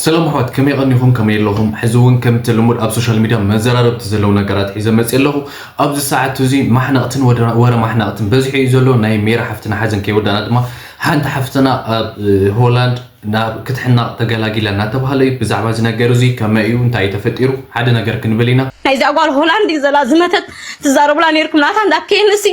ሰላም ኣሕዋት፣ ከመይ ቀኒኹም? ከመይ ኣለኹም? ሕዚ እውን ከምቲ ልሙድ ኣብ ሶሻል ሚድያ መዘራረብቲ ዘለዉ ነገራት ሒዘ መፅእ ኣለኹ። ኣብዚ ሰዓት እዚ ማሕነቕትን ወደ-፣ ወረ ማሕነቕትን በዚሑ እዩ ዘሎ። ናይ ሜራ ሓፍትና ሓዘን ከይወዳእና ድማ ሓንቲ ሓፍትና ኣብ፣ እ፣ ሆላንድ ናብ ክትሕናቕ ተገላጊላ እናተባህለ እዩ። ብዛዕባ እዚ ነገር እዚ ከመይ እዩ፣ እንታይ እዩ ተፈጢሩ፣ ሓደ ነገር ክንብል ኢና። ናይዚኣ ጓል ሆላንድ እዩ ዘላ ዝመተት፣ ትዛረቡላ ነይርኩም ናታ እንዳ ኬንሲ።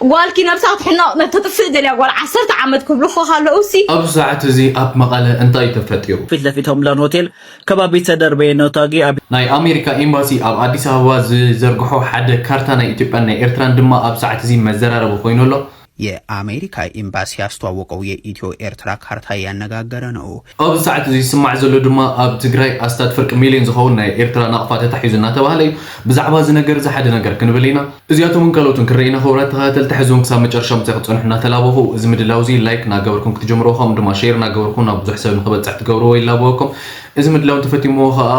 ጓልኪ ነብሳ ክትሕናቕ ነተጥፍእ ደልያ ጓል ዓሰርተ ዓመት ክብልኹ ከለዉ ሲ። ኣብዚ ሰዓት እዚ ኣብ መቐለ እንታይ እዩ ተፈጢሩ? ፊት ለፊት ሆምላንድ ሆቴል ከባቢ ተደርበየ ነታጊ ኣብ ናይ ኣሜሪካ ኤምባሲ ኣብ ኣዲስ ኣበባ ዝዘርግሖ ሓደ ካርታ ናይ ኢትዮጵያን ናይ ኤርትራን ድማ ኣብ ሰዓት እዚ መዘራረቢ ኮይኑ ኣሎ። የኣሜሪካ ኤምባሲ ያስተዋወቀው የኢትዮ ኤርትራ ካርታ ያነጋገረ ነው። ኣብዚ ሰዓት እዚ ዝስማዕ ዘሎ ድማ ኣብ ትግራይ ኣስታት ፍርቂ ሚልዮን ዝኸውን ናይ ኤርትራ ናቕፋ ተታሒዙ እናተባህለ እዩ። ብዛዕባ እዚ ነገር እዚ ሓደ ነገር ክንብል ኢና። እዚኣቶምን ካልኦትን ክንርኢ ኢና። ክቡራት ተኸታተልቲ፣ ሕዚ እውን ክሳብ መጨረሻ ምሳይ ክትጸንሑ እናተላበኹ፣ እዚ ምድላው እዚ ላይክ እናገበርኩም ክትጀምርዎ፣ ከምኡ ድማ ሼር እናገበርኩም ናብ ብዙሕ ሰብ ንክበጽሕ ትገብርዎ ይላበወኩም። እዚ ምድላው እንተፈቲምዎ ከዓ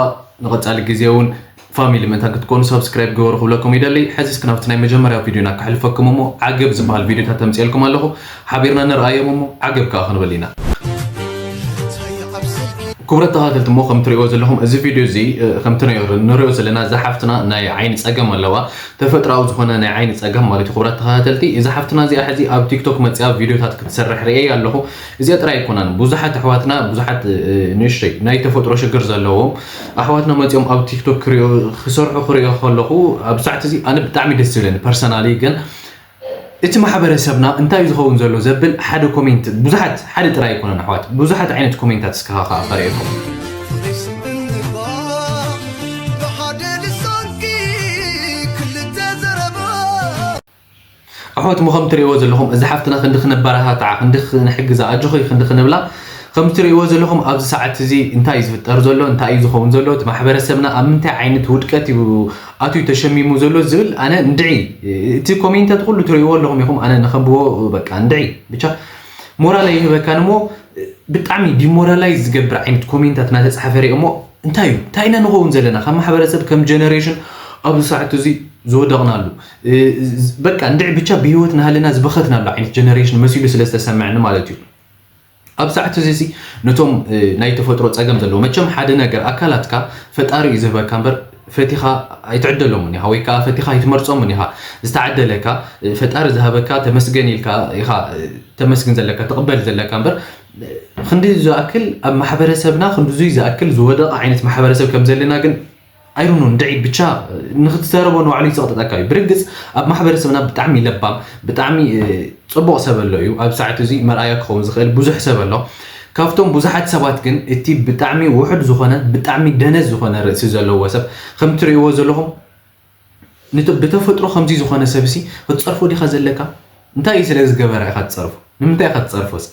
ንቐጻሊ ግዜ እውን ፋሚሊ ምእንታን ክትኮኑ ሳብስክራይብ ግበሩ ክብለኩም ይደሊ። ሕዚ እስኪ ናብቲ ናይ መጀመርያ ቪድዮና ከሕልፈኩም እሞ፣ ዓገብ ዝበሃል ቪድዮታት ተምፅኤልኩም ኣለኹ። ሓቢርና ንርኣዮም እሞ ዓገብ ከዓ ክንብል ኢና። ክቡራት ተኸታተልቲ እሞ፣ ከም ትሪእዎ ዘለኹም እዚ ቪድዮ እዚ፣ እ፣ ከምቲ ንሪኦ፣ ንሪኦ ዘለና እዛ ሓፍትና ናይ ዓይኒ ፀገም ኣለዋ። ተፈጥራዊ ዝኾነ ናይ ዓይኒ ፀገም ማለት እዩ። ክቡራት ተኸታተልቲ፣ እዛ ሓፍትና እዚኣ ሕዚ ኣብ ቲክቶክ መፅያ ቪድዮታት ክትሰርሕ ርእየ ኣለኹ። እዚኣ ጥራይ ኣይኮናን፣ ብዙሓት ኣሕዋትና፣ ብዙሓት፣ እ፣ ንእሽተይ ናይ ተፈጥሮ ሽግር ዘለዎም ኣሕዋትና መፅኦም ኣብ ቲክቶክ ክሪኦ፣ ክሰርሑ ክሪኦ ከለኹ፣ ኣብ ሰዓት እዚ ኣነ ብጣዕሚ ደስ ዝብለኒ ፐርሰናሊ። ግን እቲ ማሕበረሰብና እንታይ እዩ ዝኸውን ዘሎ ዘብል ሓደ ኮሜንት፣ ብዙሓት፣ ሓደ ጥራይ ኣይኮነን ኣሕዋት፣ ብዙሓት ዓይነት ኮሜንታት እስከ ከዓ ከርእየኩም። ኣሕዋት፣ እሞ ከም ትርእይዎ ዘለኹም፣ እዚ ሓፍትና ክንዲ ክነበረታትዓ፣ ክንዲ ክንሕግዛ፣ ኣጆኺ ክንዲ ክንብላ፣ ከም ትርእይዎ ዘለኹም ኣብዚ ሰዓት እዚ እንታይ እዩ ዝፍጠር ዘሎ፣ እንታይ እዩ ዝኸውን ዘሎ፣ እቲ ማሕበረሰብና ኣብ ምንታይ ዓይነት ውድቀት እዩ ኣትዩ ተሸሚሙ ዘሎ ዝብል፣ ኣነ እንድዒ፣ እቲ ኮሜንታት ኩሉ ትርእይዎ ኣለኹም ኢኹም፣ ኣነ ንኸንብቦ በቃ እንድዒ፣ ብቻ ሞራል ኣይህበካን። እሞ ብጣዕሚ ዲሞራላይዝ ዝገብር ዓይነት ኮሜንታት እናተፃሕፈ ሪኦ እሞ፣ እንታይ እዩ? እንታይ ኢና ንኸውን ዘለና? ካብ ማሕበረሰብ ከም ጀነሬሽን ኣብዚ ሰዓት እዚ ዝወደቕናሉ፣ እ፣ ዝ-፣ በቃ እንድዒ ብቻ ብህይወት ናሃለና ዝበኸትናሉ ዓይነት ጀነሬሽን መሲሉ ስለ ዝተሰምዐኒ ማለት እዩ። ኣብ ሰዓት እዚ እዚ ነቶም፣ እ፣ ናይ ተፈጥሮ ጸገም ዘለዎ፣ መቸም ሓደ ነገር ኣካላትካ ፈጣሪ እዩ ዝህበካ እምበር ፈቲኻ ኣይትዕደሎምን ኢኻ፣ ወይ ከዓ ፈቲኻ ኣይትመርጾምን ኢኻ። ዝተዓደለካ፣ እ፣ ፈጣሪ ዝሃበካ ተመስገን ኢልካ ኢኻ፣ እ፣ ተመስግን ዘለካ፣ ትቕበል ዘለካ እምበር፣ እ፣ ክንዲ ዝኣክል ኣብ ማሕበረሰብና ክንድዙይ ዝኣክል ዝወደቐ ዓይነት ማሕበረሰብ ከም ዘለና ግን ኣይሩኑ እንድዒ ብቻ ንክትዛረቦ ንባዕሉ ይፀቕጥጠካ እዩ። ብርግፅ ኣብ ማሕበረሰብና ብጣዕሚ ለባም፣ ብጣዕሚ፣ እ፣ ፅቡቕ ሰብ ኣሎ እዩ። ኣብ ሰዓት እዚ መርኣያ ክኸውን ዝኽእል ብዙሕ ሰብ ኣሎ። ካብቶም ብዙሓት ሰባት ግን እቲ ብጣዕሚ ውሑድ ዝኾነ፣ ብጣዕሚ ደነዝ ዝኾነ ርእሲ ዘለዎ ሰብ ከም ትርእይዎ ዘለኹም፣ ንተ-፣ ብተፈጥሮ ከምዚ ዝኾነ ሰብሲ ክትፀርፎ ዲኻ ዘለካ? እንታይ እዩ ስለ ዝገበረ ኢኻ ትፀርፎ? ንምንታይ ኢኻ ትፀርፎ እስኪ?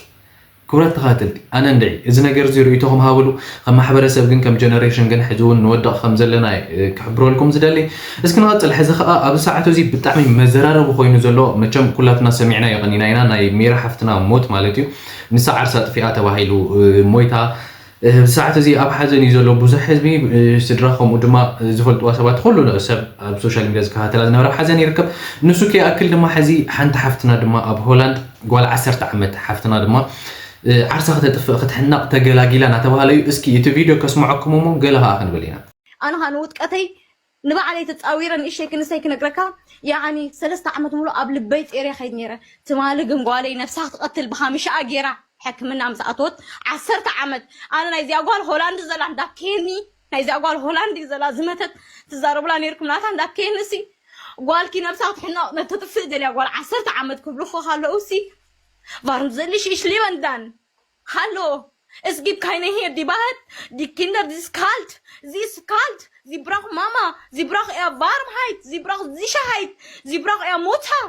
ክቡራት ተኸታተልቲ፣ ኣነ እንድዒ እዚ ነገር እዚ ርእይቶኹም ሃብሉ። ከም ማሕበረሰብ ግን፣ ከም ጀነሬሽን ግን፣ ሕዚ እውን ንወድቕ ከም ዘለና እየ፣ እ፣ ክሕብረልኩም ዝደሊ። እስኪ ንቐፅል። ሕዚ ኸዓ ኣብዚ ሰዓት እዚ ብጣዕሚ መዘራረቢ ኮይኑ ዘሎ፣ መቸም ኩላትና ሰሚዕናዮ ቀኒና ኢና፣ ናይ ሜራ ሓፍትና ሞት ማለት እዩ። ንሳ ዓርሳ ኣጥፊኣ ተባሂሉ፣ እ፣ ሞይታ። እ፣ ኣብዚ ሰዓት እዚ ኣብ ሓዘን እዩ ዘሎ ብዙሕ ህዝቢ፣ እ፣ ስድራ፣ ከምኡ ድማ፣ እ፣ ዝፈልጥዋ ሰባት፣ ኩሉ ሰብ ኣብ ሶሻል ሚድያ ዝከታተላ ዝነበረ ኣብ ሓዘን ይርከብ። ንሱ ከይኣክል ድማ ሕዚ ሓንቲ ሓፍትና ድማ ኣብ ሆላንድ ጓል ዓሰርተ ዓመት ሓፍትና ድማ፣ እ፣ ዓርሳ ከተጥፍእ ክትሕነቕ ተገላጊላ እናተባህለ እዩ። እስኪ እቲ ቪድዮ ከስምዐኩም እሞ ገለ ኸዓ ክንብል ኢና። ኣነ ኸኣ ንውድቀተይ ንባዕለይ ተጻዊረ ንእሽተይ ክንሰይ ክነግረካ፣ ያዓኒ ሰለስተ ዓመት ሙሉእ ኣብ ልበይ ጼርያ ከይድ ነይረ። ትማሊ ግን ጓለይ ነብሳ ክትቐትል ብኻምሻኣ ጌራ ሕክምና ምስ ኣተወት ዓሰርተ ዓመት። ኣነ ናይዚኣ ጓል ሆላንድ ዘላ እንዳ ኬኒ፣ ናይዚኣ ጓል ሆላንድ እዩ ዘላ ዝመተት፣ ትዛረቡላ ነይርኩም ናታ እንዳ ኬኒ ሲ። ጓልኪ ነብሳ ክትሕነቕ ነተጥፍእ ደልያ ጓል ዓሰርተ ዓመት ክብሉኹ ከለዉ ሲ። Warum soll ich lieber dann? Hallo, es gibt keine hier, die Wahrheit, die Kinder, die ist kalt, sie ist kalt, sie braucht Mama, sie braucht eher Warmheit, sie braucht Sicherheit, sie braucht eher Mutter.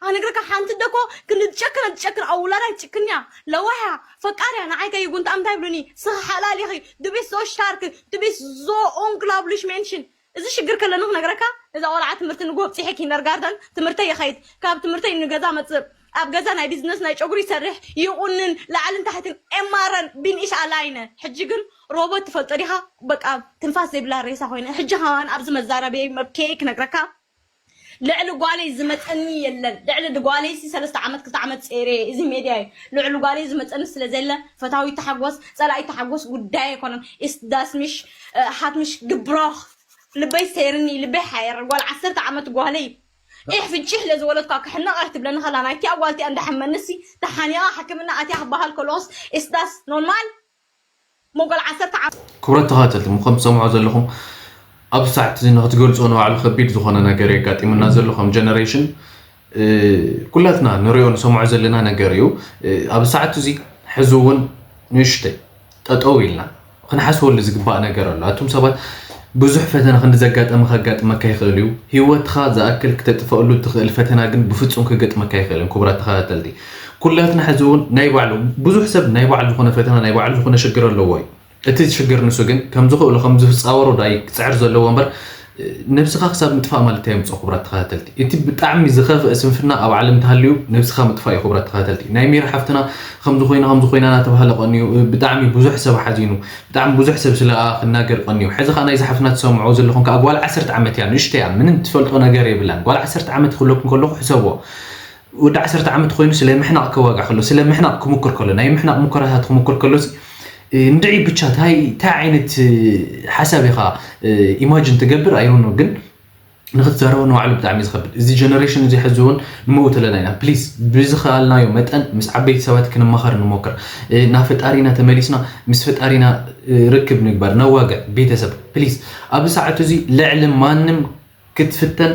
ኣነግረካ ሓንቲ ደኮ ክንዲ ትጨክን ትጨክን ኣብ ውላዳ ትጭክን እያ። ለዋሕ እያ፣ ፈቃር እያ። ንዓይ ከይጉንታ እንታይ ይብሉኒ? ስኺ ሓላል ኢኺ፣ du bist so stark, du bist so unglaublich Menschen. እዚ ሽግር ከለኒ ክነግረካ፣ እዛ ቆልዓ ትምህርቲ ንጎ ኣብፂሐ ኪንደርጋርተን ትምህርተይ ይኸይድ፣ ካብ ትምህርተይ ንገዛ መፅእ፣ ኣብ ገዛ ናይ ቢዝነስ ናይ ጨጉሪ ይሰርሕ፣ ይቑንን፣ ላዕልን ታሕትን ኤማረን ቢንኢሽ ኣላይነ። ሕጂ ግን ሮቦት ትፈልጦ ዲኻ? በቃ ትንፋስ ዘይብላ ሬሳ ኮይነ። ሕጂ ከማን ኣብዚ መዛረበይ መብኬ ክነግረካ፣ ልዕሊ ጓለይ ዝመፀኒ የለን። ልዕሊ ጓለይ ሲ ሰለስተ ዓመት ክልተ ዓመት ፀይረ እዚ ሜድያ እዩ። ልዕሊ ጓለይ ዝመፀኒ ስለ ዘለ ፈታዊ ተሓጎስ ፀላኢ ተሓጎስ ጉዳይ ኣይኮነን። ኢስዳስምሽ ሃትምሽ ግብሮኽ ልበይ ሰይርኒ ልበይ ሓየር ጓል ዓሰርተ ዓመት ጓለይ ኢሕ ፍንጭሕ ለዝወለድኳ ክሕነቕ እያ ትብለኒ ከላ ናይቲ ኣጓልቲ እንዳሓመንሲ ተሓኒቓ ሕክምና ኣትያ ክበሃል ከለኹስ ኢስዳስ ኖርማል ሞጎል ዓሰርተ ዓመት። ክቡራት ተኸታተልቲ፣ ከም ትሰምዑ ዘለኹም ኣብ ሰዓት እዚ ንክትገልጾ ንባዕሉ ከቢድ ዝኾነ ነገር የጋጢምና ዘሎ ከም ጀነሬሽን ኩላትና ንሪኦ ንሰምዖ ዘለና ነገር እዩ። ኣብ ሰዓት እዚ ሕዚ እውን ንእሽተይ ጠጠው ኢልና ክንሓስበሉ ዝግባእ ነገር ኣሎ። ኣቱም ሰባት ብዙሕ ፈተና ክንዲ ዘጋጠመ ከጋጥመካ ይኽእል እዩ። ህይወትኻ ዝኣክል ክተጥፈእሉ ትኽእል ፈተና ግን ብፍጹም ክገጥመካ ይኽእል እዩ። ክቡራት ተኸታተልቲ ኩላትና ሕዚ እውን ናይ ባዕሉ ብዙሕ ሰብ ናይ ባዕሉ ዝኾነ ፈተና ናይ ባዕሉ ዝኾነ ሽግር ኣለዎ እዩ። እቲ ሽግር ንሱ ግን ከም ዝኽእሉ ከም ዝፃወሩ ዳይ ክፅዕር ዘለዎ እምበር ነብስኻ ክሳብ ምጥፋእ ማለት እንታይ የምፅኦ? ክቡራት ተኸታተልቲ እቲ ብጣዕሚ ዝኸፍእ ስንፍና ኣብ ዓለም እንተሃልዩ ነብስኻ ምጥፋእ እዩ። ክቡራት ተኸታተልቲ ናይ ሚራ ሓፍትና ከምዚ ኮይና ከምዚ ኮይና እናተባሃለ ቀንዩ ብጣዕሚ ብዙሕ ሰብ ሓዚኑ ብጣዕሚ ብዙሕ ሰብ ስለኣ ክናገር ቀንዩ። ሕዚ ከዓ ናይዚ ሓፍትና ትሰምዖ ዘለኹም ከዓ ጓል ዓሰርተ ዓመት እያ፣ ንእሽተይ እያ፣ ምንም ትፈልጦ ነገር የብላን። ጓል ዓሰርተ ዓመት ክብለኩም ከለኹ ሕሰብዎ። ወዲ ዓሰርተ ዓመት ኮይኑ ስለ ምሕናቕ ከዋግዕ ከሎ ስለ ምሕናቕ ክምክር ከሎ ናይ ምሕናቕ ሙከራታት ክምክር ከሎ እንድዒ ብቻ ታይ ታይ ዓይነት ሓሳብ ኢኻ ኢማጅን ትገብር ኣይሮኖ ግን ንክትዛረቦ ንባዕሉ ብጣዕሚ እዩ ዝኸብድ። እዚ ጀነሬሽን እዚ ሕዚ እውን ንምኡ ተለና ኢና። ፕሊስ ብዝኸኣልናዮ መጠን ምስ ዓበይቲ ሰባት ክንመኸር ንሞክር። ናብ ፈጣሪና ተመሊስና ምስ ፈጣሪና ርክብ ንግበር ነዋግዕ ቤተሰብ ፕሊስ። ኣብዚ ሰዓት እዚ ልዕሊ ማንም ክትፍተን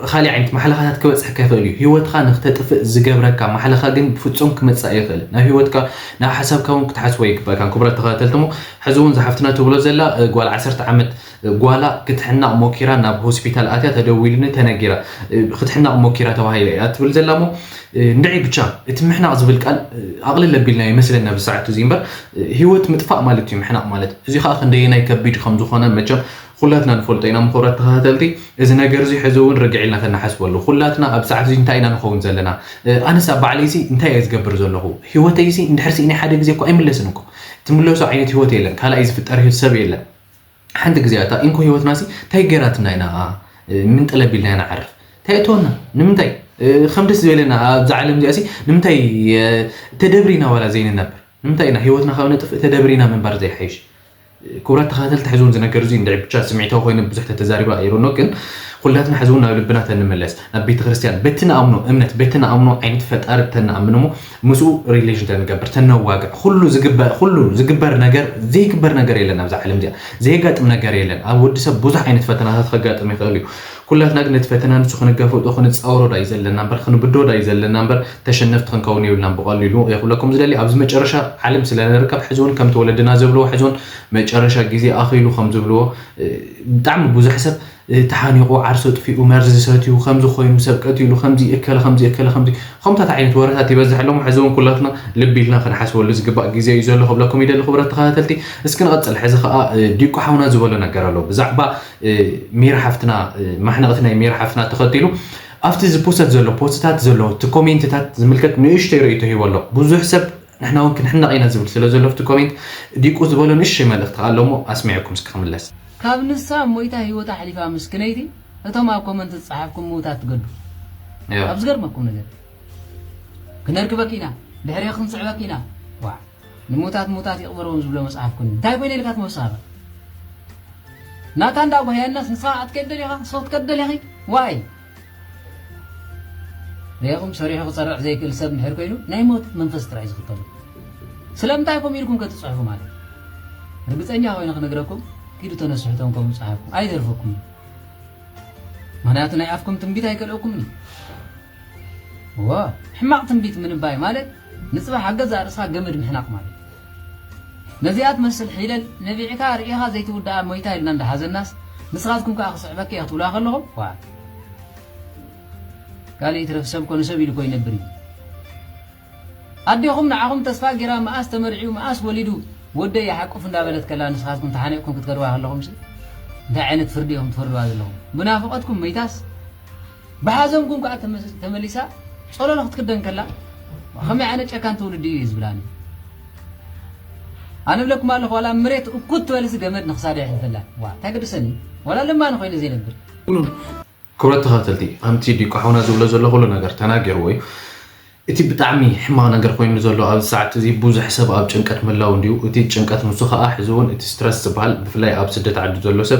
ካሊእ ዓይነት ማሕለኻታት ክበፅሐካ ይኽእል እዩ። ህይወትካ ንክተጥፍእ ዝገብረካ ማሕለኻ ግን ብፍፁም ክመፅእ ኣይኽእልን። ናብ ህይወትካ ናብ ሓሳብካ እውን ክትሓስቦ ይግበእካ። ክቡራት ተኸታተልቲ እሞ ሕዚ እውን ዝሓፍትና ትብሎ ዘላ ጓል ዓሰርተ ዓመት ጓላ ክትሕናቕ ሞኪራ ናብ ሆስፒታል ኣትያ ተደዊሉኒ ተነጊራ ክትሕናቕ ሞኪራ ተባሂለ እያ ትብል ዘላ እሞ እንድዒ ብቻ እቲ ምሕናቕ ዝብል ቃል ኣቕልል ኣቢልና ይመስለና ብሰዓቱ እዚ እምበር ህይወት ምጥፋእ ማለት እዩ ምሕናቕ ማለት። እዚ ከዓ ክንደየናይ ከቢድ ከም ዝኾነ መቸም ኩላትና ንፈልጦ ኢና። ምኽብራት ተኸታተልቲ እዚ ነገር እዚ ሕዚ እውን ርግዕ ኢልና ተነሓስበሉ። ኩላትና ኣብ ሰዓት እዚ እንታይ ኢና ንኸውን ዘለና? ኣነስ ኣብ ባዕለይ እዚ እንታይ እየ ዝገብር ዘለኹ? ህይወተይ እዚ እንድሕር ስኢነ ሓደ ግዜ እኮ ኣይምለስን እኮ። ትምለሶ ዓይነት ህይወት የለን። ካልኣይ ዝፍጠር ህይወት ሰብ የለን። ሓንቲ ግዜ እታ እንኮ ህይወትና ሲ እንታይ ገይራትና ኢና ምንጥለብ ኢልና ኢና ዓርፍ? እንታይ እትወና? ንምንታይ ከም ደስ ዝበለና ኣብዛ ዓለም እዚኣ ሲ ንምንታይ ተደብሪና ዋላ ዘይንነብር? ንምንታይ ኢና ህይወትና ካብ ነጥፍእ ተደብሪና ምንባር ዘይሓይሽ? ክቡራት ተኸታተልቲ ሕዚ እውን ዝነገር እዚ እንድዒ ብቻ ስምዒታዊ ኮይነ ብዙሕ ተተዛሪባ ኣይሮኖ ግን ኩላትና ሕዚ እውን ናብ ልብና ተንመለስ ናብ ቤተ ክርስቲያን በቲ ንኣምኖ እምነት በቲ ንኣምኖ ዓይነት ፈጣሪ ተንኣምን እሞ ምስኡ ሪሌሽን ተንገብር ተነዋግዕ ኩሉ ዝግበር ኩሉ ዝግበር ነገር ዘይግበር ነገር የለን ኣብዛ ዓለም እዚኣ ዘየጋጥም ነገር የለን ኣብ ወዲ ሰብ ብዙሕ ዓይነት ፈተናታት ከጋጥም ይኽእል እዩ ኩላትና ግን ነቲ ፈተና ንሱ ክንጋፈጦ ክንፃወሮ ዳዩ ዘለና እምበር ክንብዶ ዳዩ ዘለና እምበር ተሸነፍቲ ክንከውን የብልናን ብቐሊሉ የኽብለኩም ዝደሊ ኣብዚ መጨረሻ ዓለም ስለ ንርከብ ሕዚ እውን ከምቲ ወለድና ዝብልዎ ሕዚ እውን መጨረሻ ግዜ ኣኺሉ ከም ዝብልዎ ብጣዕሚ ብዙሕ ሰብ ተሓኒቑ ዓርሶ ጥፊኡ መርዚ ሰትዩ ከምዚ ኮይኑ ሰብ ቀቲሉ ከምዚ እከለ ከምዚ እከለ ከምዚ ከምታት ዓይነት ወረታት ይበዝሕ ኣለሞ ሕዚ እውን ኩላትና ልቢ ኢልና ክንሓስበሉ ዝግባእ ግዜ እዩ ዘሎ ክብለኩም ይደሊ ክቡራት ተኸታተልቲ እስኪ ንቐፅል ሕዚ ከዓ ዲቁ ሓውና ዝበሎ ነገር ኣሎ ብዛዕባ ሚራ ሓፍትና ማሕነቕቲ ናይ ሚራ ሓፍትና ተኸቲሉ ኣብቲ ዝፖሰት ዘሎ ፖስትታት ዘሎ እቲ ኮሜንትታት ዝምልከት ንእሽተይ ርእይቶ ሂቦ ኣሎ ብዙሕ ሰብ ንሕና እውን ክንሕነቕ ኢና ዝብል ስለ ዘሎ ኣብቲ ኮሜንት ዲቁ ዝበሎ ንእሽተይ መልእኽቲ ከዓ ኣለሞ ኣስሚዐኩም እስኪ ክምለስ ካብ ንሳ ሞይታ ህይወታ ኣሕሊፋ ምስክነይቲ እቶም ኣብ ኮመንት ዝፀሓፍኩም ምውታት ትገዱ ኣብ ዝገርመኩም ነገር ክነርክበኪ ኢና ድሕሬ ክንስዕበኪ ኢና ዋዕ ንምውታት ምውታት ይቕበርዎም ዝብሎ መፅሓፍ ኩኒ እንታይ ኮይነ ኢልካ ትመሳኸ ናታ እንዳ ጓህያናስ ንስኻ ኣትከድ ደሊኻ ንስኻ ትከድ ደሊኺ ዋይ ሪኢኹም ሰሪሑ ክፀርዕ ዘይክእል ሰብ እንድሕር ኮይኑ ናይ ሞት መንፈስ ጥራይ ዝኽተሉ ስለምንታይ ከምኡ ኢልኩም ከትፅሕፉ ማለት ርግፀኛ ኮይነ ክነግረኩም ኪዱ ተነስሕቶም ከምኡ ፀሓፍኩም ኣይደርፈኩም ምክንያቱ ናይ ኣፍኩም ትንቢት ኣይከልአኩምን እዩ ሕማቕ ትንቢት ምንባይ ማለት ንፅባሕ ኣብ ገዛእ ርእስኻ ገመድ ምሕናቕ ማለት ነዚኣ ትመስል ሒለል ነቢዕካ ርኢኻ ዘይትውድኣ ሞይታ ኢልና እንዳሓዘናስ ንስኻትኩም ከዓ ክስዕበኪ እየ ክትብልዋ ከለኹም ዋ ካልእ ይትረፍ ሰብ ኮነ ሰብ ኢሉ እኮ ይነብር እዩ ኣዴኹም ንዓኹም ተስፋ ጌራ መኣስ ተመርዕዩ መኣስ ወሊዱ ወደይ ይሓቁፍ እንዳበለት ከላ ንስኻትኩም ተሓኒቕኩም ክትከድዋ ከለኹም እንታይ ዓይነት ፍርዲ ኢኹም ትፈርድዋ ዘለኹም ብናፍቐትኩም መይታስ ብሓዘንኩም ከዓ ተመሊሳ ፀሎሎ ክትክደን ከላ ከመይ ዓይነት ጨካን ትውልዲ እዩ ዝብላኒ ኣነ ብለኩም ኣለኹ ዋላ መሬት እኩት ትበልሲ ገመድ ንክሳድ የሕልፈላ ዋ እንታይ ግድሰኒ ዋላ ለማኒ ኮይነ ዘይነብር ክብረት ተኸተልቲ፣ ከምቲ ዲቆ ሓውና ዝብሎ ዘሎ ኩሉ ነገር ተናጊርዎ እዩ። እቲ ብጣዕሚ ሕማቕ ነገር ኮይኑ ዘሎ ኣብዚ ሰዓት እዚ ብዙሕ ሰብ ኣብ ጭንቀት ምህላው እንድዩ። እቲ ጭንቀት ንሱ ኸኣ ሕዚ እውን እቲ ስትረስ ዝበሃል ብፍላይ ኣብ ስደት ዓዲ ዘሎ ሰብ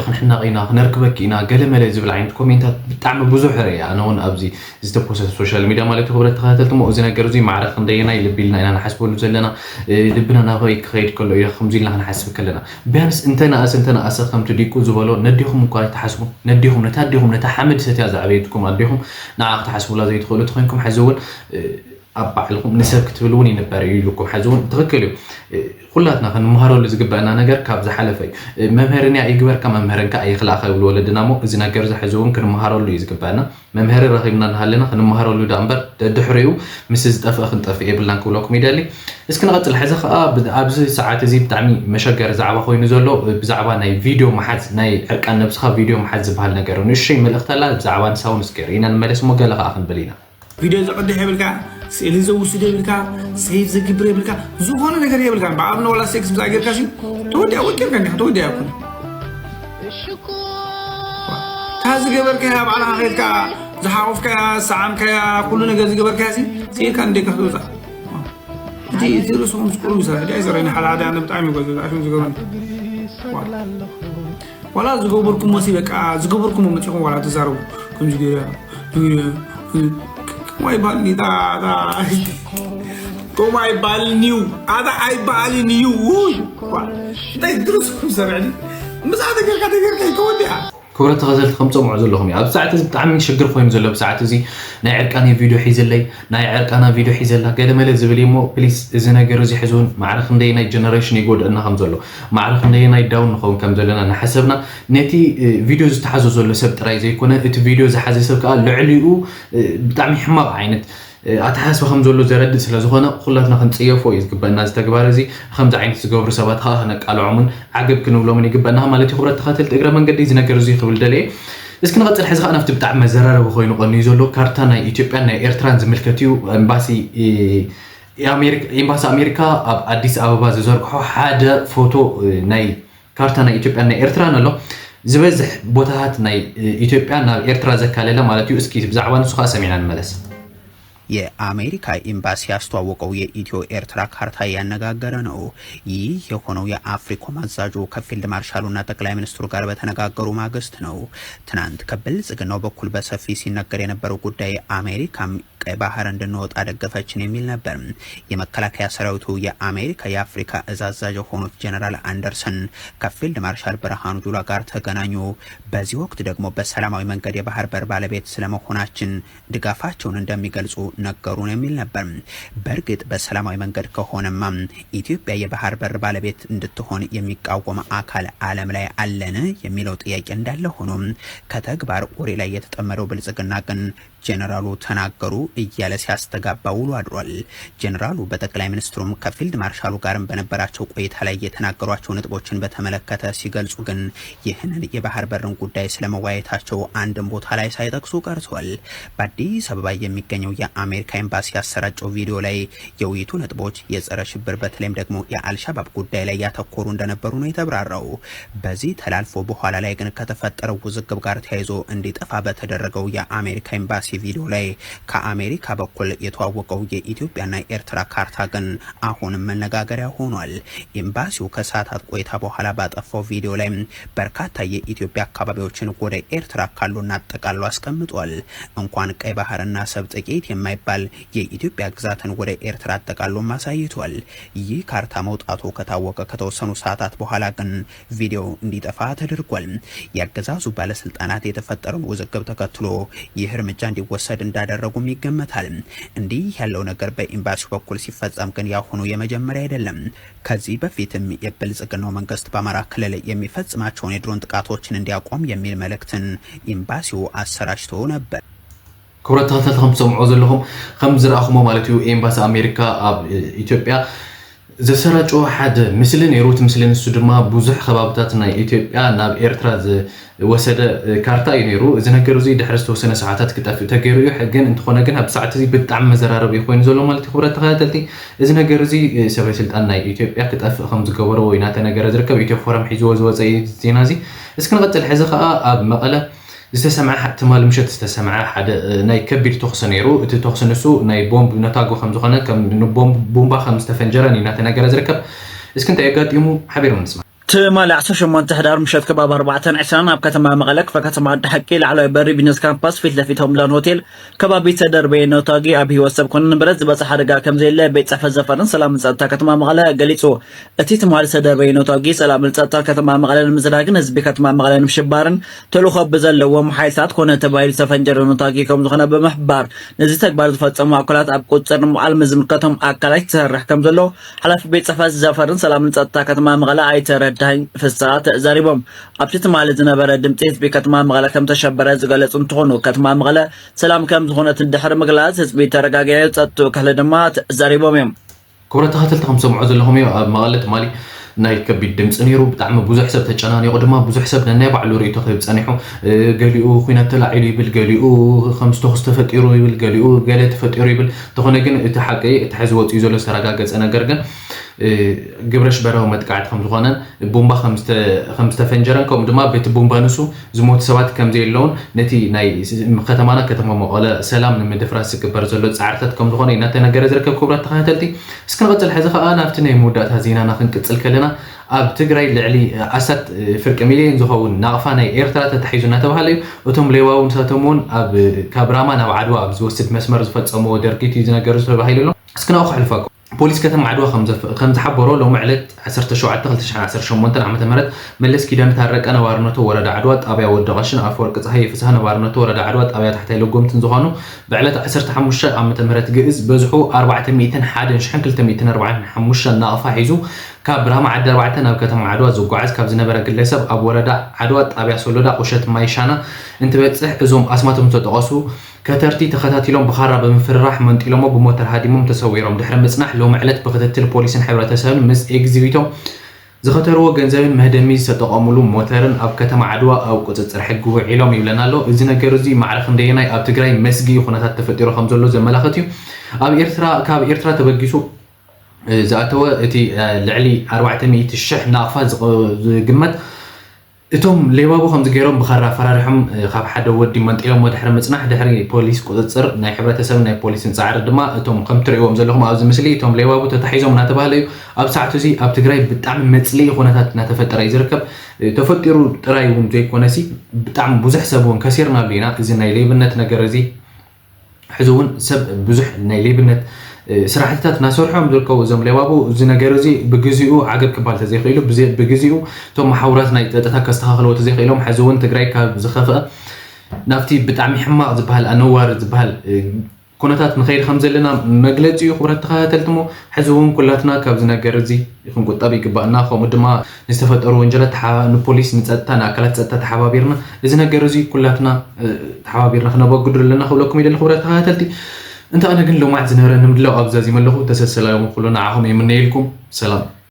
ክንሕነቕ ኢና፣ ክነርክበኪ ኢና፣ ገለ መለ ዝብል ዓይነት ኮሜንታት ብጣዕሚ ብዙሕ ርእየ። ኣነ እውን ኣብዚ ዝተፖሰተ ሶሻል ሚድያ ማለት እዩ። ክብረት ተኸታተልቲ እሞ እዚ ነገር እዚ ማዕረ ክንደየናይ ልቢ ኢልና ኢና ንሓስበሉ ዘለና። ልብና ናበይ ክኸይድ ከሎ ኢና ከምዚ ኢልና ክንሓስብ ከለና። ቢያንስ እንተነኣሰ እንተነኣሰ ከምቲ ዲቁ ዝበሎ ነዲኹም እኳ ኣይትሓስቡ። ነዲኹም ነታ ኣዲኹም ነታ ሓመድ ሰትያ ዝዓበየትኩም ኣዲኹም ንዓ ክትሓስቡላ ዘይትኽእሉ ተኾይንኩም ሕዚ እውን ኣብ ባዕልኹም ንሰብ ክትብል እውን ይንበር እዩ ኢሉኩም። ሕዚ እውን ትኽክል እዩ። ኩላትና ክንመሃረሉ ዝግበአና ነገር ካብ ዝሓለፈ እዩ። መምህርንያ ይግበርካ መምህርንካ ኣይኽላእካ ይብሉ ወለድና እሞ እዚ ነገር እዚ ሕዚ እውን ክንመሃረሉ እዩ ዝግበአና። መምሀሪ ረኺብና እናሃለና ክንመሃረሉ ደኣ እምበር ደድሕሪኡ ምስ ዝጠፍእ ክንጠፍእ የብልናን ክብለኩም ይደሊ። እስኪ ንቐጽል። ሕዚ ኸኣ ብ- ኣብዚ ሰዓት እዚ ብጣዕሚ መሸገሪ ዛዕባ ኮይኑ ዘሎ ብዛዕባ ናይ ቪድዮ መሓዝ ናይ ዕርቃን ነብስኻ ቪድዮ መሓዝ ዝበሃል ነገር እዩ። ንእሽተይ መልእኽቲ ኣላ ብዛዕባ ንሳ እውን እስኪ ርኢና ንመለስ እሞ ገለ ኸኣ ክንብል ኢና። ቪድዮ ዘቐድሕ የብልካ፣ ስእሊ ዘውስድ የብልካ፣ ሴፍ ዘግብር የብልካ፣ ዝኾነ ነገር የብልካ። ብኣብነ ዋላ ሴክስ ምሳ ጌርካ ሲ ተወዲያ ወዲርካ እንዲኻ ተወዲያ ይኮነ። እታ ዝገበርካያ ባዕልኻ ኸይድካ ዝሓቆፍካያ ዝሰዓምካያ ኩሉ ነገር ዝገበርካያ ሲ ስኢልካ እንዴካ ክትወፃ። እቲ እቲ ርእስኹም ዝቁሩ ይሰራ ዲ ኣይሰራ ሓደ ሓደ ኣነ ብጣዕሚ ይጎዘ ኣሽም ዝገበርኒ ዋላ ዝገበርኩሞ ሲ በቃ ዝገበርኩሞ መፂኹም ዋላ ትዛረቡ ከምዚ ገይረ ከምኡ ኣይባልኒ ዳ ዳ ከምኡ ኣይባልኒ እዩ ኣታ ኣይባልኒ እዩ ውይ እንታይ ድረስ ክሰርዕኒ ምሳ ተገርካ ተገርካ ይከወድ እያ ክብረት ተኸተልቲ ከም ትሰምዑ ዘለኹም እዩ ኣብዚ ሰዓት እዚ ብጣዕሚ ሽግር ኮይኑ ዘሎ ብሰዓት እዚ ናይ ዕርቃን ቪድዮ ሒዝለይ ናይ ዕርቃና ቪድዮ ሒዘላ ገለ መለ ዝብል እዩ እሞ ፕሊስ እዚ ነገር እዚ ሕዚ እውን ማዕረ ክንደየናይ ጀነሬሽን ይጎድአና ከም ዘሎ ማዕረ ክንደየናይ ዳውን ንኸውን ከም ዘለና እናሓሰብና ነቲ ቪድዮ ዝተሓዞ ዘሎ ሰብ ጥራይ ዘይኮነ እቲ ቪድዮ ዝሓዘ ሰብ ከዓ ልዕሊኡ ብጣዕሚ ሕማቕ ዓይነት ኣተሓሳስባ ከም ዘሎ ዘረድእ ስለ ዝኾነ ኩላትና ክንፅየፎ እዩ ዝግበአና እዚ ተግባር እዚ ከምዚ ዓይነት ዝገብሩ ሰባት ከዓ ክነቃልዖምን ዓገብ ክንብሎምን ይግበአና ማለት እዩ ክብረት ተኸተልቲ እግረ መንገዲ እዚ ነገር እዚ ክብል ደለየ እስኪ ንቐፅል ሕዚ ከዓ ናብቲ ብጣዕሚ መዘራረቢ ኮይኑ ቀንዩ ዘሎ ካርታ ናይ ኢትዮጵያን ናይ ኤርትራን ዝምልከት እዩ ኤምባሲ ኤምባሲ ኣሜሪካ ኣብ ኣዲስ ኣበባ ዝዘርግሖ ሓደ ፎቶ ናይ ካርታ ናይ ኢትዮጵያን ናይ ኤርትራን ኣሎ ዝበዝሕ ቦታታት ናይ ኢትዮጵያ ናብ ኤርትራ ዘካለለ ማለት እዩ እስኪ ብዛዕባ ንሱ ከዓ ሰሚዕና ንመለስ የአሜሪካ ኤምባሲ ያስተዋወቀው የኢትዮ ኤርትራ ካርታ ያነጋገረ ነው። ይህ የሆነው የአፍሪኮም አዛዡ ከፊልድ ማርሻሉና ጠቅላይ ሚኒስትሩ ጋር በተነጋገሩ ማግስት ነው። ትናንት ከብልጽግናው በኩል በሰፊ ሲነገር የነበረው ጉዳይ አሜሪካም ቀይ ባህር እንድንወጣ ደገፈችን የሚል ነበር። የመከላከያ ሰራዊቱ የአሜሪካ የአፍሪካ እዝ አዛዥ የሆኑት ጀነራል አንደርሰን ከፊልድ ማርሻል ብርሃኑ ጁላ ጋር ተገናኙ። በዚህ ወቅት ደግሞ በሰላማዊ መንገድ የባህር በር ባለቤት ስለመሆናችን ድጋፋቸውን እንደሚገልጹ ነገሩን የሚል ነበር። በእርግጥ በሰላማዊ መንገድ ከሆነማ ኢትዮጵያ የባህር በር ባለቤት እንድትሆን የሚቃወም አካል ዓለም ላይ አለን የሚለው ጥያቄ እንዳለ ሆኖ ከተግባር ወሬ ላይ የተጠመደው ብልጽግና ግን ጀነራሉ ተናገሩ እያለ ሲያስተጋባ ውሎ አድሯል። ጀነራሉ በጠቅላይ ሚኒስትሩም ከፊልድ ማርሻሉ ጋርም በነበራቸው ቆይታ ላይ የተናገሯቸው ነጥቦችን በተመለከተ ሲገልጹ ግን ይህንን የባህር በርን ጉዳይ ስለመወያየታቸው አንድም ቦታ ላይ ሳይጠቅሱ ቀርተዋል። በአዲስ አበባ የሚገኘው የአሜሪካ ኤምባሲ ያሰራጨው ቪዲዮ ላይ የውይይቱ ነጥቦች የጸረ ሽብር በተለይም ደግሞ የአልሻባብ ጉዳይ ላይ ያተኮሩ እንደነበሩ ነው የተብራራው። በዚህ ተላልፎ በኋላ ላይ ግን ከተፈጠረው ውዝግብ ጋር ተያይዞ እንዲጠፋ በተደረገው የአሜሪካ ኤምባሲ ቪዲዮ ላይ ከአሜሪካ በኩል የተዋወቀው የኢትዮጵያና የኤርትራ ካርታ ግን አሁንም መነጋገሪያ ሆኗል። ኤምባሲው ከሰዓታት ቆይታ በኋላ ባጠፋው ቪዲዮ ላይ በርካታ የኢትዮጵያ አካባቢዎችን ወደ ኤርትራ አካሎና አጠቃሎ አስቀምጧል። እንኳን ቀይ ባህርና ሰብ ጥቂት የማይባል የኢትዮጵያ ግዛትን ወደ ኤርትራ አጠቃሎም አሳይቷል። ይህ ካርታ መውጣቱ ከታወቀ ከተወሰኑ ሰዓታት በኋላ ግን ቪዲዮው እንዲጠፋ ተደርጓል። የአገዛዙ ባለስልጣናት የተፈጠረውን ውዝግብ ተከትሎ ይህ እርምጃ እንዲወሰድ እንዳደረጉም ይገመታል። እንዲህ ያለው ነገር በኤምባሲው በኩል ሲፈጸም ግን ያሁኑ የመጀመሪያ አይደለም። ከዚህ በፊትም የብልጽግናው መንግስት በአማራ ክልል የሚፈጽማቸውን የድሮን ጥቃቶችን እንዲያቆም የሚል መልእክትን ኤምባሲው አሰራጭቶ ነበር። ክብረት ተኸተልቲ ከም ትሰምዑ ዘለኹም ከም ዝረኣኹሞ ማለት እዩ ኤምባሲ ኣሜሪካ ኣብ ኢትዮጵያ ዘሰራጨዎ ሓደ ምስሊ ነይሩ እቲ ምስሊ ንሱ ድማ ብዙሕ ከባብታት ናይ ኢትዮጵያ ናብ ኤርትራ ዝወሰደ ካርታ እዩ ነይሩ እዚ ነገር እዚ ድሕሪ ዝተወሰነ ሰዓታት ክጠፍእ ተገይሩ እዩ ግን እንተኾነ ግን ኣብ ሰዓት እዚ ብጣዕሚ መዘራረቢ ኮይኑ ዘሎ ማለት ክብረት ተኸታተልቲ እዚ ነገር እዚ ሰበይ ስልጣን ናይ ኢትዮጵያ ክጠፍእ ከም ዝገበሮ ወይ እናተነገረ ዝርከብ ኢትዮ ፎረም ሒዝዎ ዝወፀ እዩ ዜና እዚ እስኪ ንቐፅል ሕዚ ከዓ ኣብ መቐለ ዝተሰምዐ ትማሊ ምሸት ዝተሰምዐ ሓደ ናይ ከቢድ ተኹሲ ነይሩ። እቲ ተኹሲ ንሱ ናይ ቦምብ ነታጎ ከም ዝኾነ፣ ከም ቦምብ ቡምባ ከም ዝተፈንጀረን እዩ እናተነገረ ዝርከብ። እስኪ እንታይ ኣጋጢሙ ሓቢርና ንስማ። ትማሊ ዓሰርተ ሸሞንተ ሕዳር ምሸት ከባቢ ኣርባዕተን ዕስራን ኣብ ከተማ መቐለ ክፍለ ከተማ ዓዲ ሓቂ ላዕለዋይ በሪ ቢዝነስ ካምፓስ ፊት ለፊት ሆምላን ሆቴል ከባቢ ዝተደርበየ ነታጊ ኣብ ህይወት ሰብ ኮነ ንብረት ዝበፅሐ ሓደጋ ከም ዘየለ ቤት ፅሕፈት ዘፈርን ሰላምን ፀጥታ ከተማ መቐለ ገሊፁ። እቲ ትማሊ ዝተደርበየ ነታጊ ሰላምን ፀጥታ ከተማ መቐለ ንምዝራግን ህዝቢ ከተማ መቐለ ንምሽባርን ተልእኾ ብዘለዎም ሓይልታት ኮነ ተባሂሉ ዝተፈንጀረ ነታጊ ከም ዝኾነ ብምሕባር ነዚ ተግባር ዝፈፀሙ ኣካላት ኣብ ቁፅፅር ንምውዓል ምስ ዝምልከቶም ኣካላት ይሰርሕ ከም ዘሎ ሓላፊ ቤት ፅሕፈት ዘፈርን ሰላምን ፀጥታ ከተማ መቐለ ኣይተ ረዳኸኝ ፍስሃ ተዛሪቦም። ኣብቲ ትማሊ ዝነበረ ድምፂ ህዝቢ ከተማ መቐለ ከም ተሸበረ ዝገለፁ እንትኾኑ፣ ከተማ መቐለ ሰላም ከም ዝኾነት ድሕሪ ምግላፅ፣ ህዝቢ ተረጋጊዑ ፀጥትኡ ክሕሉ ድማ ተዛሪቦም እዮም። ክቡራት ተኸተልቲ ከም ሰምዖ ዘለኹም እዩ ኣብ መቐለ ትማሊ ናይ ከቢድ ድምፂ ነይሩ። ብጣዕሚ ብዙሕ ሰብ ተጨናኒቑ ድማ ብዙሕ ሰብ ነናይ ባዕሉ ርእይቶ ክህብ ጸኒሑ። እ፣ ገሊኡ ኲናት ተላዒሉ ይብል፣ ገሊኡ ከም ዝተኹስ ተፈጢሩ ይብል፣ ገሊኡ ገለ ተፈጢሩ ይብል። እንተኾነ ግን እቲ ሓቂ እቲ ሕዚ ወፂኡ ዘሎ ዝተረጋገጸ ነገር ግን፣ እ፣ ግብረ ሽበራዊ መጥቃዕቲ ከም ዝኾነን ቡምባ ከም ዝተ-፣ ከም ዝተፈንጀረን ከምኡ ድማ በቲ ቡምባ ንሱ ዝሞቱ ሰባት ከም ዘየለውን ነቲ ናይ ስ-፣ ከተማና ከተማ መቐለ ሰላም ንምድፍራስ ዝግበር ዘሎ ጻዕርታት ከም ዝኾነ እዩ እናተነገረ ዝርከብ። ክቡራት ተኸታተልቲ፣ እስኪ ንቐጽል። ሕዚ ኸኣ ናብቲ ናይ መወዳእታ ዜናና ክንቅጽል ከለና፣ ኣብ ትግራይ ልዕሊ ኣስታት ፍርቂ ሚልዮን ዝኸውን ናቕፋ ናይ ኤርትራ ተታሒዙ እናተባህለ እዩ። እቶም ሌባዊ ንሳቶም እውን ኣብ፣ ካብ ራማ ናብ ዓድዋ ኣብ ዝወስድ መስመር ዝፈጸምዎ ድርጊት እዩ ዝነገር ተባሂሉ ኣሎ። እስኪ ናብኡ ከሕልፈኩም። ፖሊስ ከተማ ዓድዋ ከም ዘፍ-፣ ከም ዝሓበሮ፣ ሎሚ ዕለት ዓሰርተ ሸውዓተ ክልተ ሽሕን ዓሰርተ ሸሞንተን ዓመተ ምህረት መለስ ኪዳነ ታረቀ ነባርነቱ ወረዳ ዓድዋ ጣብያ ወዲ ቀሽን ኣፈወርቂ ጸሃየ ፍስሃ ነባርነቱ ወረዳ ዓድዋ ጣብያ ታሕታይ ለጎምትን ዝኾኑ ብዕለት ዓሰርተ ሓሙሽተ ዓመተ ምህረት ግእዝ በዝሑ ኣርባዕተ ሚእትን ሓደን ሽሕን ክልተ ሚእትን ኣርባዓን ሓሙሽተን ናቕፋ ሒዙ ካብ ራማ ዓዲ ኣርባዕተ ናብ ከተማ ዓድዋ ዝጓዓዝ ካብ ዝነበረ ግለሰብ ኣብ ወረዳ ዓድዋ ጣብያ ሶሎዳ ቁሸት ማይ ሻና እንትበጽሕ እዞም ኣስማቶም ዝተጠቐሱ ከተርቲ ተኸታቲሎም ብኻራ ብምፍርራሕ መንጢሎሞ ብሞተር ሃዲሞም ተሰዊሮም። ድሕሪ ምጽናሕ ሎሚ ዕለት ብክትትል ፖሊስን ሕብረተሰብን ምስ ኤግዚቢቶም ዝኸተርዎ ገንዘብን መህደሚ ዝተጠቐሙሉ ሞተርን ኣብ ከተማ ዓድዋ ኣብ ቁጽጽር ሕጊ ውዒሎም ይብለና ኣሎ። እዚ ነገር እዚ ማዕረ ክንደየናይ ኣብ ትግራይ መስግኢ ኩነታት ተፈጢሩ ከም ዘሎ ዘመላኽት እዩ። ኣብ ኤርትራ፣ ካብ ኤርትራ ተበጊሱ፣ እ፣ ዝኣተወ እቲ፣ እ፣ ልዕሊ ኣርባዕተ ሚእቲ ሽሕ ናቕፋ ዝቕ-፣ ዝግመት እቶም ሌባቡ ከምዚ ገይሮም ብኻራ ኣፈራሪሖም፣ እ፣ ካብ ሓደ ወዲ መንጢሎሞ ድሕሪ ምጽናሕ፣ ድሕሪ ፖሊስ ቁጽጽር ናይ ሕብረተሰብን ናይ ፖሊስን ጻዕሪ ድማ እቶም ከም ትርእይዎም ዘለኹም ኣብዚ ምስሊ እቶም ሌባቡ ተታሒዞም እናተባህለ እዩ። ኣብ ሰዓቱ እዚ ኣብ ትግራይ ብጣዕሚ መጽልኢ ኩነታት እናተፈጠረ እዩ ዝርከብ። እ፣ ተፈጢሩ ጥራይ እውን ዘይኮነሲ ብጣዕሚ ብዙሕ ሰብ እውን ከሲርናሉ ኢና። እዚ ናይ ሌብነት ነገር እዚ ሕዚ እውን ሰብ ብዙሕ ናይ ሌብነት፣ እ፣ ስራሕትታት እናሰርሑ እዮም ዝርከቡ እዞም ሌባቡ። እዚ ነገር እዚ ብግዚኡ ዓገብ ክበሃል ተዘይኽኢሉ፣ ብዘ-፣ ብግዚኡ እቶም መሓውራት ናይ ጸጥታ ከስተኻኽልዎ ተዘይኽኢሎም፣ ሕዚ እውን ትግራይ ካብ ዝኸፍአ ናብቲ ብጣዕሚ ሕማቕ ዝበሃል፣ ኣነዋሪ ዝበሃል፣ እ፣ ኩነታት ንኸይድ ከም ዘለና መግለጺ እዩ። ክቡራት ተኸታተልቲ፣ እሞ ሕዚ እውን ኩላትና ካብዚ ነገር እዚ ክንቁጠብ ይግባእና። ከምኡ ድማ ንዝተፈጠሩ ወንጀላት ተሓ-፣ ንፖሊስ፣ ንጸጥታ፣ ንኣካላት ጸጥታ ተሓባቢርና እዚ ነገር እዚ ኩላትና፣ እ፣ ተሓባቢርና ክነበግዱ ኣለና ክብለኩም ይደሊ። ክቡራት ተኸታተልቲ፣ እንተ ኣነ ግን ሎማዓት ዝነበረ ንምድላው ኣብዛዚመ ኣለኹ። ተሰሰላዮም ኩሉ ንዓኹም የምነየልኩም። ሰላም።